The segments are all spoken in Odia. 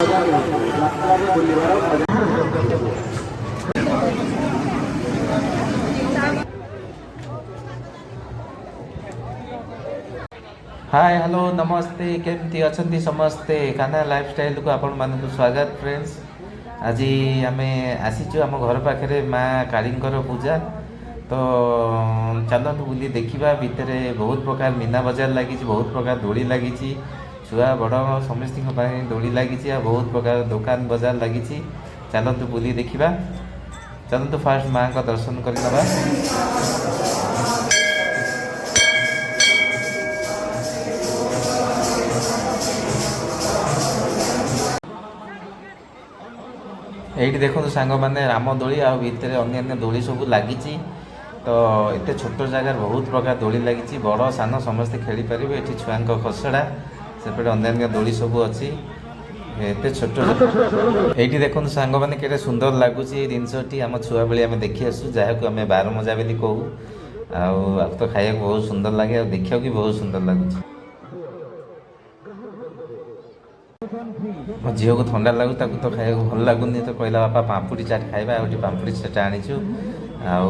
ଯାତ୍ରାରେ ବୁଲିବାର ମଜା। ହାଏ, ହ୍ୟାଲୋ, ନମସ୍ତେ। କେମିତି ଅଛନ୍ତି ସମସ୍ତେ? କାହ୍ନା ଲାଇଫଷ୍ଟାଇଲକୁ ଆପଣମାନଙ୍କୁ ସ୍ୱାଗତ। ଫ୍ରେଣ୍ଡସ୍, ଆଜି ଆମେ ଆସିଛୁ ଆମ ଘର ପାଖରେ ମା କାଳୀଙ୍କର ପୂଜା। ତ ଚାଲନ୍ତୁ ବୁଲି ଦେଖିବା। ଭିତରେ ବହୁତ ପ୍ରକାର ମୀନା ବଜାର ଲାଗିଛି, ବହୁତ ପ୍ରକାର ଦୋଳି ଲାଗିଛି। ଛୁଆ ବଡ଼ ସମସ୍ତଙ୍କ ପାଇଁ ଦୋଳି ଲାଗିଛି ଆଉ ବହୁତ ପ୍ରକାର ଦୋକାନ ବଜାର ଲାଗିଛି। ଚାଲନ୍ତୁ ବୁଲି ଦେଖିବା। ଚାଲନ୍ତୁ, ଫାଷ୍ଟ ମାଙ୍କ ଦର୍ଶନ କରିନେବା। ଏଇଠି ଦେଖନ୍ତୁ ସାଙ୍ଗମାନେ, ରାମ ଦୋଳି ଆଉ ଭିତରେ ଅନ୍ୟାନ୍ୟ ଦୋଳି ସବୁ ଲାଗିଛି। ତ ଏତେ ଛୋଟ ଜାଗାରେ ବହୁତ ପ୍ରକାର ଦୋଳି ଲାଗିଛି। ବଡ଼ ସାନ ସମସ୍ତେ ଖେଳିପାରିବେ। ଏଠି ଛୁଆଙ୍କ ଖସଡ଼ା, ସେପଟେ ଅନ୍ୟାନ୍ୟ ଦୋଳି ସବୁ ଅଛି। ଏତେ ଛୋଟ। ଏଇଠି ଦେଖନ୍ତୁ ସାଙ୍ଗମାନେ, କେତେ ସୁନ୍ଦର ଲାଗୁଛି ଏଇ ଜିନିଷଟି। ଆମ ଛୁଆବେଳେ ଆମେ ଦେଖି ଆସୁ, ଯାହାକୁ ଆମେ ବାରମଜା ବୋଲି କହୁ। ଆଉ ଆକୁ ତ ଖାଇବାକୁ ବହୁତ ସୁନ୍ଦର ଲାଗେ ଆଉ ଦେଖିବାକୁ ବି ବହୁତ ସୁନ୍ଦର ଲାଗୁଛି। ମୋ ଝିଅକୁ ଥଣ୍ଡା ଲାଗୁଛି, ତାକୁ ତ ଖାଇବାକୁ ଭଲ ଲାଗୁନି। ତ କହିଲା, "ବାପା, ପାମ୍ପୁଡ଼ି ଚାଟ୍ ଖାଇବା।" ଆଉ ଏଠି ପାମ୍ପୁଡ଼ି ଚାଟ୍ ଆଣିଛୁ ଆଉ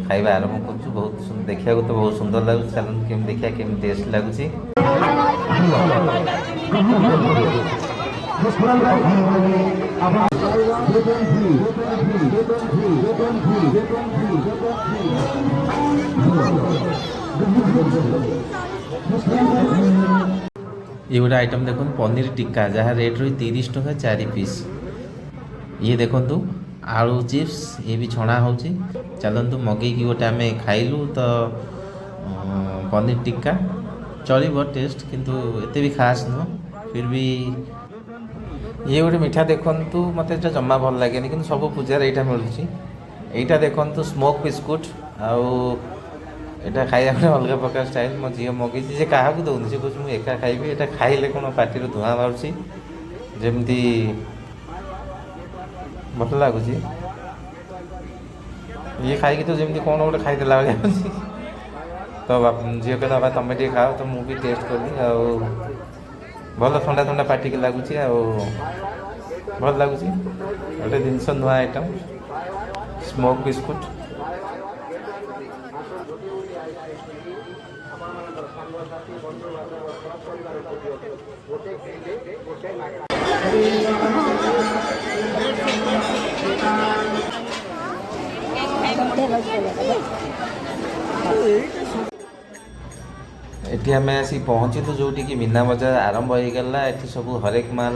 ଖାଇବା ଆରମ୍ଭ କରୁଛୁ। ବହୁତ ଦେଖିବାକୁ ତ ବହୁତ ସୁନ୍ଦର ଲାଗୁଛି। ଚାଲନ୍ତୁ, କେମିତି ଦେଖିବା, କେମିତି ଟେଷ୍ଟ ଲାଗୁଛି। ଇଏ ଗୋଟେ ଆଇଟମ୍ ଦେଖନ୍ତୁ, ପନିର ଟିକ୍କା, ଯାହା ରେଟ୍ ରହୁଛି 30 ଟଙ୍କା ଚାରି ପିସ୍। ଇଏ ଦେଖନ୍ତୁ ଆଳୁ ଚିପ୍ସ, ଇଏ ବି ଛଣା ହେଉଛି। ଚାଲନ୍ତୁ, ମଗେଇକି ଗୋଟେ ଆମେ ଖାଇଲୁ। ତ ପନିର ଟିକ୍କା ଚଳିବ ଟେଷ୍ଟ, କିନ୍ତୁ ଏତେ ବି ଖାସ୍ ନୁହଁ। ଫିର୍ ବି ଇଏ ଗୋଟେ ମିଠା ଦେଖନ୍ତୁ, ମୋତେ ଏଇଟା ଜମା ଭଲ ଲାଗେନି, କିନ୍ତୁ ସବୁ ପୂଜାରେ ଏଇଟା ମିଳୁଛି। ଏଇଟା ଦେଖନ୍ତୁ ସ୍ମୋକ୍ ବିସ୍କୁଟ, ଆଉ ଏଇଟା ଖାଇବା ପାଇଁ ଅଲଗା ପ୍ରକାର ଷ୍ଟାଇଲ୍। ମୋ ଝିଅ ମଗେଇଛି। ସେ କାହାକୁ ଦେଉନି, ସେ କହୁଛି ମୁଁ ଏକା ଖାଇବି। ଏଇଟା ଖାଇଲେ କ'ଣ ପାଟିରୁ ଧୂଆଁ ବାହାରୁଛି ଯେମିତି, ଭଲ ଲାଗୁଛି। ଇଏ ଖାଇକି ତ ଯେମିତି କ'ଣ ଗୋଟେ ଖାଇଦେଲା ଭଳିଆ ଅଛି। ତ ଝିଅ କହିଲା, "ବାବା, ତମେ ଟିକେ ଖାଅ।" ତ ମୁଁ ବି ଟେଷ୍ଟ କଲି ଆଉ ଭଲ ଥଣ୍ଡା ଥଣ୍ଡା ପାଟିକି ଲାଗୁଛି ଆଉ ଭଲ ଲାଗୁଛି। ଗୋଟେ ଜିନିଷ ନୂଆ ଆଇଟମ୍, ସ୍ମୋକ୍ ବିସ୍କୁଟ। ଆପଣମାନଙ୍କର ସାଙ୍ଗସାଥି, ବନ୍ଧୁବାନ୍ଧବ, ପରିବାରକୁ ଦିଅନ୍ତୁ। ଗୋଟେ କିଣିଲେ ଗୋଟେ ମାଗଣା। ବଢ଼ିଆ ଲାଗୁଛି। ଏଠି ଆମେ ଆସି ପହଞ୍ଚିଲୁ ଯେଉଁଠିକି ମୀନା ବଜାର ଆରମ୍ଭ ହେଇଗଲା। ଏଠି ସବୁ ହରେକ ମାଲ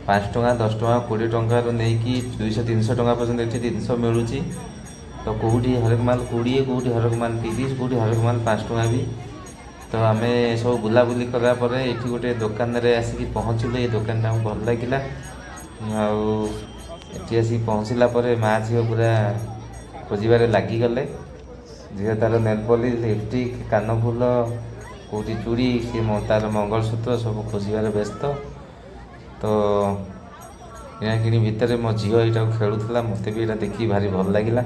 5 ଟଙ୍କା, 10 ଟଙ୍କା, 20 ଟଙ୍କାରୁ ନେଇକି 200, 300 ଟଙ୍କା ପର୍ଯ୍ୟନ୍ତ ଏଠି ଜିନିଷ ମିଳୁଛି। ତ କେଉଁଠି ହରେକ ମାଲ 20, କେଉଁଠି ହରେକ ମାଲ 30, କେଉଁଠି ହରେକ ମାଲ 5 ଟଙ୍କା ବି। ତ ଆମେ ସବୁ ବୁଲାବୁଲି କଲା ପରେ ଏଠି ଗୋଟେ ଦୋକାନରେ ଆସିକି ପହଞ୍ଚିଲୁ। ଏଇ ଦୋକାନଟା ଆମକୁ ଭଲ ଲାଗିଲା। ଆଉ ଏଠି ଆସିକି ପହଞ୍ଚିଲା ପରେ ମା ଝିଅ ପୁରା ଖୋଜିବାରେ ଲାଗିଗଲେ। ଝିଅ ତାର ନେଲ୍ ପଲିସ୍, ଲିପଷ୍ଟିକ୍, କାନଫୁଲ, କେଉଁଠି ଚୁଡ଼ି, ସିଏ ତାର ମଙ୍ଗଳସୂତ୍ର ସବୁ ଖୋଜିବାରେ ବ୍ୟସ୍ତ। ତ କିଣାକିଣି ଭିତରେ ମୋ ଝିଅ ଏଇଟାକୁ ଖେଳୁଥିଲା। ମୋତେ ବି ଏଇଟା ଦେଖିକି ଭାରି ଭଲ ଲାଗିଲା।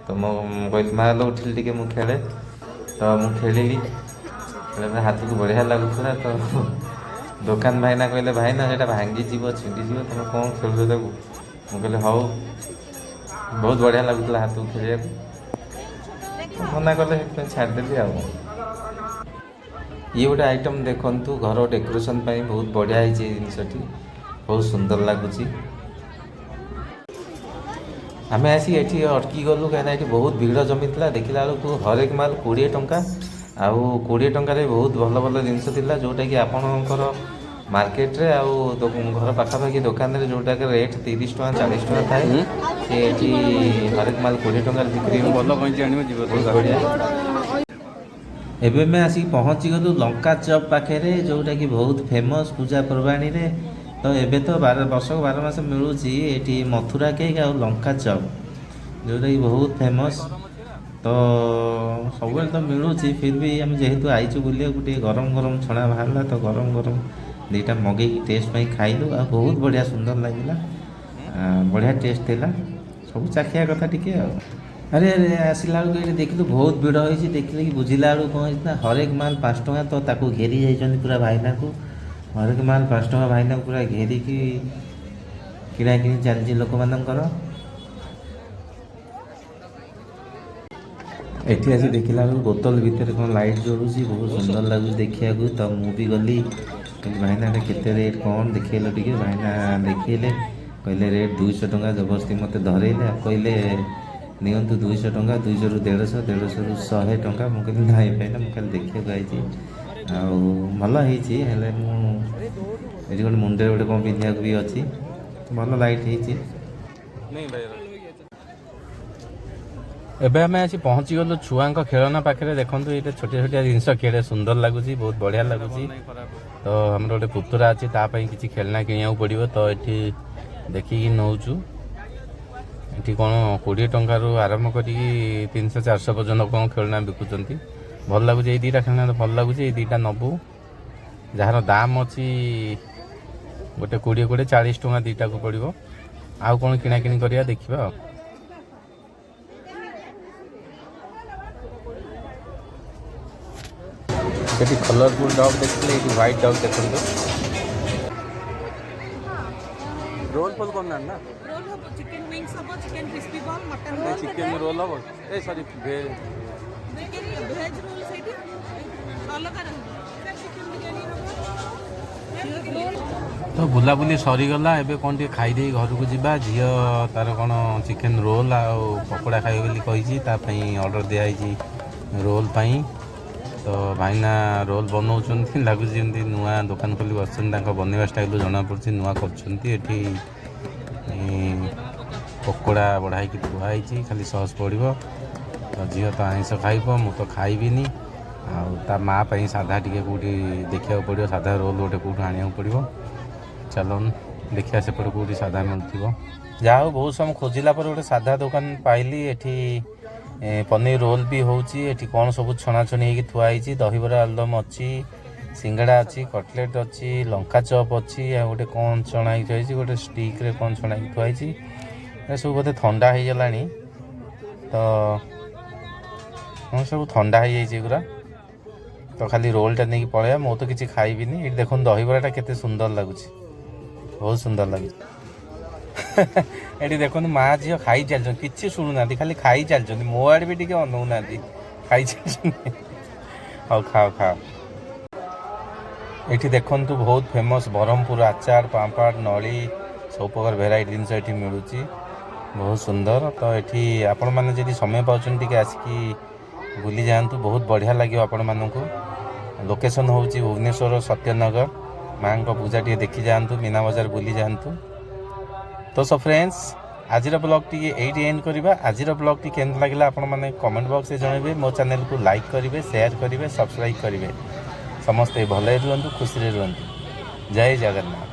ତ ମୁଁ କହିଲି, "ମା ଲୋ, ଉଠିଲି ଟିକେ, ମୁଁ ଖେଳେ।" ତ ମୁଁ ଖେଳିଲି। ଖେଳିଲା ହାତକୁ ବଢ଼ିଆ ଲାଗୁଥିଲା। ତ ଦୋକାନ ଭାଇନା କହିଲେ, "ଭାଇନା, ସେଇଟା ଭାଙ୍ଗିଯିବ, ଛିଣ୍ଡିଯିବ, ତୁମେ କ'ଣ ଖେଳୁଛ ତାକୁ?" ମୁଁ କହିଲି, "ହଉ।" ବହୁତ ବଢ଼ିଆ ଲାଗୁଥିଲା ହାତକୁ ଖେଳିବାକୁ। ମନା କଲେ, ସେଥିପାଇଁ ଛାଡ଼ିଦେଲି। ଆଉ ଇଏ ଗୋଟେ ଆଇଟମ୍ ଦେଖନ୍ତୁ, ଘର ଡେକୋରେସନ୍ ପାଇଁ ବହୁତ ବଢ଼ିଆ ହେଇଛି। ଏଇ ଜିନିଷଟି ବହୁତ ସୁନ୍ଦର ଲାଗୁଛି। ଆମେ ଆସିକି ଏଠି ଅଟକି ଗଲୁ, କାହିଁକିନା ଏଠି ବହୁତ ଭିଡ଼ ଜମିଥିଲା। ଦେଖିଲା ବେଳକୁ ହରେକ ମାଲ 20 ଟଙ୍କା, ଆଉ 20 ଟଙ୍କାରେ ବହୁତ ଭଲ ଭଲ ଜିନିଷ ଥିଲା, ଯେଉଁଟାକି ଆପଣଙ୍କର ମାର୍କେଟରେ ଆଉ ଘର ପାଖାପାଖି ଦୋକାନରେ ଯେଉଁଟାକି ରେଟ୍ 30 ଟଙ୍କା, 40 ଟଙ୍କା ଥାଏ, ସେ ଏଠି ହରେକ ମାଲ 20 ଟଙ୍କାରେ ବିକ୍ରି ହେଉଛି। ଭଲ କଇଁଚି ଆଣିବ ଯିବ। ବହୁତ ବଢ଼ିଆ। ଏବେ ଆମେ ଆସିକି ପହଞ୍ଚିଗଲୁ ଲଙ୍କା ଚପ୍ ପାଖରେ, ଯେଉଁଟାକି ବହୁତ ଫେମସ୍ ପୂଜା ପର୍ବାଣୀରେ। ତ ଏବେ ତ ବର୍ଷକ 12 ମାସ ମିଳୁଛି ଏଠି ମଥୁରା କେକ୍ ଆଉ ଲଙ୍କା ଚପ୍, ଯେଉଁଟାକି ବହୁତ ଫେମସ୍। ତ ସବୁବେଳେ ତ ମିଳୁଛି, ଫିର୍ ବି ଆମେ ଯେହେତୁ ଆଇଛୁ ବୁଲିବାକୁ, ଟିକେ ଗରମ ଗରମ ଛଣା ବାହାରିଲା, ତ ଗରମ ଗରମ ଦୁଇଟା ମଗେଇକି ଟେଷ୍ଟ ପାଇଁ ଖାଇଲୁ। ଆଉ ବହୁତ ବଢ଼ିଆ ସୁନ୍ଦର ଲାଗିଲା, ବଢ଼ିଆ ଟେଷ୍ଟ ଥିଲା। ସବୁ ଚାଖିବା କଥା ଟିକେ। ଆଉ ଆରେ ଆରେ, ଆସିଲା ବେଳକୁ ଏଠି ଦେଖିଲୁ ବହୁତ ଭିଡ଼ ହେଇଛି। ଦେଖିଲେ କି ବୁଝିଲା ବେଳକୁ କ'ଣ ହେଇଛି ନା ହରେକ ମାଲ 5 ଟଙ୍କା। ତ ତାକୁ ଘେରି ଯାଇଛନ୍ତି ପୁରା ଭାଇନାକୁ। ହରେକ ମାଲ 5 ଟଙ୍କା, ଭାଇନାକୁ ପୁରା ଘେରିକି କିଣାକିଣି ଚାଲିଛି ଲୋକମାନଙ୍କର। ଏଠି ଆସି ଦେଖିଲା ବେଳକୁ ବୋତଲ ଭିତରେ କ'ଣ ଲାଇଟ୍ ଜଳୁଛି, ବହୁତ ସୁନ୍ଦର ଲାଗୁଛି ଦେଖିବାକୁ। ତ ମୁଁ ବି ଗଲି, କହିଲି, "ଭାଇନା, ଏଇଟା କେତେ ରେଟ୍ କ'ଣ ଦେଖେଇଲ ଟିକେ?" ଭାଇନା ଦେଖେଇଲେ, କହିଲେ ରେଟ୍ 200 ଟଙ୍କା। ଜବରଦସ୍ତି ମୋତେ ଧରେଇଲେ ଆଉ କହିଲେ, "ନିଅନ୍ତୁ 200 ଟଙ୍କା।" 200ରୁ 150, 150ରୁ 100 ଟଙ୍କା। ମୁଁ କହିଲି, "ନାଇଁ ଭାଇନା, ମୁଁ ଖାଲି ଦେଖିବାକୁ ଆଇଛି।" ଆଉ ଭଲ ହେଇଛି। ହେଲେ ମୁଁ ଏଠି ଗୋଟେ ମୁଣ୍ଡରେ ଗୋଟେ କ'ଣ ପିନ୍ଧିବାକୁ ବି ଅଛି। ଭଲ ଲାଇଟ୍ ହେଇଛି। ନାଇଁ ଭାଇ, ଏବେ ଆମେ ଆସି ପହଞ୍ଚିଗଲୁ ଛୁଆଙ୍କ ଖେଳନା ପାଖରେ। ଦେଖନ୍ତୁ, ଏଇଟା ଛୋଟିଆ ଛୋଟିଆ ଜିନିଷ, କେଡ଼େ ସୁନ୍ଦର ଲାଗୁଛି, ବହୁତ ବଢ଼ିଆ ଲାଗୁଛି। ତ ଆମର ଗୋଟେ ପୁତୁରା ଅଛି, ତା ପାଇଁ କିଛି ଖେଳନା କିଣିବାକୁ ପଡ଼ିବ। ତ ଏଠି ଦେଖିକି ନେଉଛୁ। ଏଠି କ'ଣ 20 ଟଙ୍କାରୁ ଆରମ୍ଭ କରିକି 300 400 ପର୍ଯ୍ୟନ୍ତ କ'ଣ ଖେଳନା ବିକୁଛନ୍ତି। ଭଲ ଲାଗୁଛି। ଏଇ ଦୁଇଟା ଖେଳନା ତ ଭଲ ଲାଗୁଛି। ଏଇ ଦୁଇଟା ନେବୁ, ଯାହାର ଦାମ ଅଛି ଗୋଟେ 20 20, 40 ଟଙ୍କା ଦୁଇଟାକୁ ପଡ଼ିବ। ଆଉ କ'ଣ କିଣାକିଣି କରିବା ଦେଖିବା। ଆଉ ସେଠି କଲରଫୁଲ୍ ଡଗ୍ ଦେଖିଥିଲେ, ଏଇଠି ହ୍ୱାଇଟ୍ ଡଗ୍ ଦେଖନ୍ତୁ। ରୋଲ୍ ଫୋଲ୍ କରୁନାହାନ୍ତି ନା? ରୋଲ୍ ହବ, ଚିକେନ ୱିଙ୍ଗସ୍ ହବ, chicken crispy ball, mutton roll. Chicken roll ହବ, ଏ ସରି, ଭେଜ। ଚିକେନ ଭେଜ ରୋଲ୍ ସେଇଠି ଅଲଗା ରହିବ ସାର୍। ଚିକେନ ବିରିୟାନୀ ହବ। ତ ବୁଲାବୁଲି ସରିଗଲା। ଏବେ କ'ଣ ଟିକେ ଖାଇଦେଇ ଘରକୁ ଯିବା। ଝିଅ ତାର କ'ଣ ଚିକେନ ରୋଲ୍ ଆଉ ପକୋଡ଼ା ଖାଇବ ବୋଲି କହିଛି। ତା ପାଇଁ ଅର୍ଡ଼ର ଦିଆହେଇଛି ରୋଲ୍ ପାଇଁ। ତ ଭାଇନା ରୋଲ୍ ବନଉଛନ୍ତି। ଲାଗୁଛି ଯେମିତି ନୂଆ ଦୋକାନ ଖୋଲି ବସିଛନ୍ତି। ତାଙ୍କ ବନେଇବା ଷ୍ଟାଇଲରୁ ଜଣାପଡ଼ୁଛି ନୂଆ କରୁଛନ୍ତି। ଏଠି ପକୋଡ଼ା ବଢ଼ା ହେଇକି ଥୁଆ ହେଇଛି, ଖାଲି ସସ୍ ପଡ଼ିବ। ତ ଝିଅ ତ ଆଇଁଷ ଖାଇବ, ମୁଁ ତ ଖାଇବିନି। ଆଉ ତା ମା ପାଇଁ ସାଧା ଟିକେ କେଉଁଠି ଦେଖିବାକୁ ପଡ଼ିବ। ସାଧା ରୋଲ୍ ଗୋଟେ କେଉଁଠୁ ଆଣିବାକୁ ପଡ଼ିବ। ଚାଲନ୍ ଦେଖିବା ସେପଟେ କେଉଁଠି ସାଧା ମିଳୁଥିବ। ଯାହା ହଉ, ବହୁତ ସମୟ ଖୋଜିଲା ପରେ ଗୋଟେ ସାଧା ଦୋକାନ ପାଇଲି। ଏଠି ପନିର ରୋଲ୍ ବି ହେଉଛି। ଏଠି କ'ଣ ସବୁ ଛଣାଛଣି ହେଇକି ଥୁଆ ହେଇଛି। ଦହିବରା ଆଳୁଦମ ଅଛି, ସିଙ୍ଗଡ଼ା ଅଛି, କଟଲେଟ୍ ଅଛି, ଲଙ୍କା ଚପ୍ ଅଛି। ଆଉ ଗୋଟେ କ'ଣ ଛଣା ହେଇକି ଥୁଆ ହେଇଛି, ଗୋଟେ ଷ୍ଟିକ୍ରେ କ'ଣ ଛଣା ହେଇକି ଥୁଆ ହେଇଛି। ଏସବୁ ବୋଧେ ଥଣ୍ଡା ହେଇଗଲାଣି। ତ ହଁ, ସବୁ ଥଣ୍ଡା ହେଇଯାଇଛି ଏଗୁଡ଼ା। ତ ଖାଲି ରୋଲ୍ଟା ନେଇକି ପଳେଇବା, ମୁଁ ତ କିଛି ଖାଇବିନି। ଏଇଠି ଦେଖନ୍ତୁ, ଦହିବରାଟା କେତେ ସୁନ୍ଦର ଲାଗୁଛି, ବହୁତ ସୁନ୍ଦର ଲାଗୁଛି। ଏଠି ଦେଖନ୍ତୁ, ମା ଝିଅ ଖାଇ ଚାଲିଛନ୍ତି, କିଛି ଶୁଣୁନାହାନ୍ତି, ଖାଲି ଖାଇ ଚାଲିଛନ୍ତି। ମୋ ଆଡ଼େ ବି ଟିକେ ଅନଉନାହାନ୍ତି, ଖାଇ ଚାଲିଛନ୍ତି। ହଉ, ଖାଅ ଖାଅ। ଏଠି ଦେଖନ୍ତୁ, ବହୁତ ଫେମସ୍ ବ୍ରହ୍ମପୁର ଆଚାର, ପାମ୍ପଡ଼, ନଳି, ସବୁ ପ୍ରକାର ଭେରାଇଟି ଜିନିଷ ଏଠି ମିଳୁଛି। ବହୁତ ସୁନ୍ଦର। ତ ଏଠି ଆପଣମାନେ ଯଦି ସମୟ ପାଉଛନ୍ତି, ଟିକେ ଆସିକି ବୁଲି ଯାଆନ୍ତୁ, ବହୁତ ବଢ଼ିଆ ଲାଗିବ ଆପଣମାନଙ୍କୁ। ଲୋକେସନ୍ ହେଉଛି ଭୁବନେଶ୍ୱର ସତ୍ୟନଗର। ମାଆଙ୍କ ପୂଜା ଟିକେ ଦେଖି ଯାଆନ୍ତୁ, ମୀନା ବଜାର ବୁଲି ଯାଆନ୍ତୁ। ତ ସୋ ଫ୍ରେଣ୍ଡସ୍, ଆଜିର ବ୍ଲଗ୍ ଟିକେ ଏଇଠି ଏଣ୍ଡ କରିବା। ଆଜିର ବ୍ଲଗ୍ଟି କେମିତି ଲାଗିଲା, ଆପଣମାନେ କମେଣ୍ଟ ବକ୍ସରେ ଜଣାଇବେ। ମୋ ଚ୍ୟାନେଲକୁ ଲାଇକ୍ କରିବେ, ସେୟାର କରିବେ, ସବସ୍କ୍ରାଇବ୍ କରିବେ। ସମସ୍ତେ ଭଲରେ ରୁହନ୍ତୁ, ଖୁସିରେ ରୁହନ୍ତୁ। ଜୟ ଜଗନ୍ନାଥ।